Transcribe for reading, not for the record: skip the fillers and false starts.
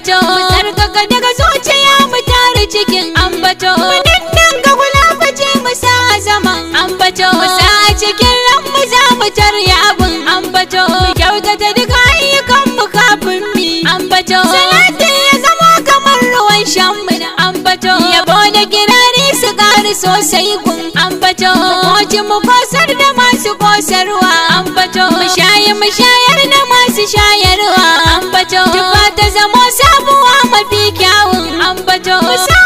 Ambato. Mu tsarkaka daga zuciya mu tare cikin ambato. Mu dindinga gulafaci mu sa zaman ambato. Mu sa a cikin ran mu za mu tarya abin ambato. Mu kyautata duka ayyukan mu kafin mi ambato. Salati ya zama kamar ruwan shan mu na ambato. Yabo da kirari su ƙaru sosai gun ambato. Mu mu kosar da masu kosarwa ambato. Mu shayi mu shayar da masu shayarwa ambato. Tufa ta zamo sabuwa mafi kyawun ambato. Mu sa